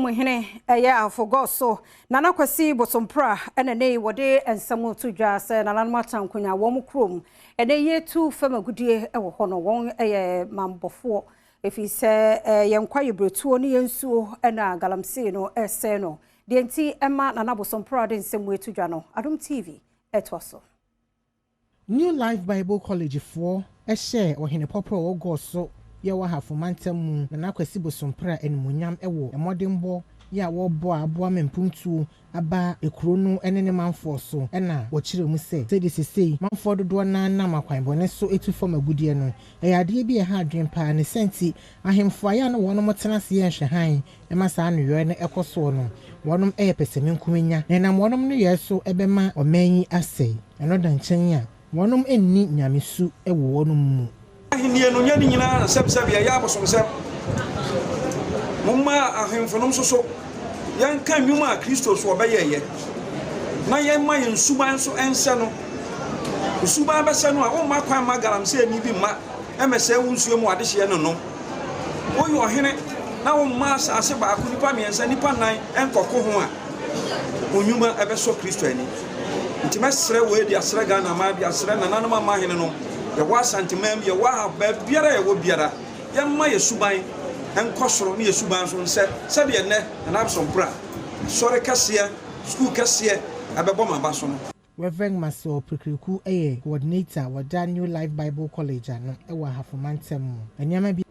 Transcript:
Kurom hene ɛyɛ Ahafo so Nana Kwasi Bosompra ɛna ne wɔde nsɛm to dwa sɛ nananom atankonya wɔn kurom ɛnɛ yɛtu fam agudie ɛwɔ hɔ no, wɔn ɛyɛ mambɔfoɔ ɛfiri sɛ yɛn kwaeɛ berɛtuo ne yɛn nsuo ɛna galamsey no ɛsɛe no deɛ. Nti ɛma Nana Bosompra de nsɛm etu dwa no, Adom TV ɛtoa so. New Life Bible College foɔ hyɛ ɔhene pɔpɔ a ɔwɔ Goaso yɛwɔ Ahafo mantam mu, Nana Kwasi Bosompra, animuonyam wɔ mmɔdenbɔ yɛ a wɔrebɔ a aboa ma mpuntuo aba ekuro no ne ne manfoɔ so. Ɛna wɔkyerɛ mu sɛ sɛdeɛ sesei manfoɔ dodoɔ naa nam akwanbɔne so etu fam agudeɛ no, ɛyɛ adeɛ bi a ɛha adwene paa ne sɛnti ahemfo a yɛ a na wɔnom tena ase yɛ nhwɛhan ɛma saa nneyɔɛ no ɛkɔ soɔ no, wɔnom ɛyɛ pɛsɛmenkomenya na ɛnam wɔnom nneyɔɛ so ɛbɛma ɔman yi asɛe. Ɛno da nkyɛn a, wɔnom nni nyamesu wɔ wɔnom mu. Ahenni no nyɛ ne nyinaa na sɛbsɛb yɛyɛ abosomsɛm. Momma ahemfo no nso so yɛnka nnwuma a Kristo so ɔbɛyɛɛyɛ na yɛmma yɛn suban nso ɛnsɛ no. Suban bɛsɛ no a, womma kwan ma galamsey ni bi mma ɛmɛsɛe wo nsuo mu adehyeɛ no nom. Woyɛ ɔhene na womma asase baako nipa mmiɛnsa, nipa nnan ɛnkɔko ho a, wo nnwuma ɛbɛsɔ Kristo ani. Nti mɛsrɛ wɔ adi asrɛ Ghana ma de asrɛ nananom ama ahene no yɛwɔ Asanteman mu, yɛwɔ aha, baabiara yɛwɔ biara, yɛmma yɛ suban nkɔ soro ne yɛ suban nso nsɛ sɛdeɛ nnɛ Nana Absompra sɔre kɛseɛ, sukuu kɛseɛ ɛbɛbɔ ma ba so no. Reverend Maxwell Prekreku yɛ coordinator wɔda New Life Bible College ano wɔ Ahafo mantam mu. Nneɛma bi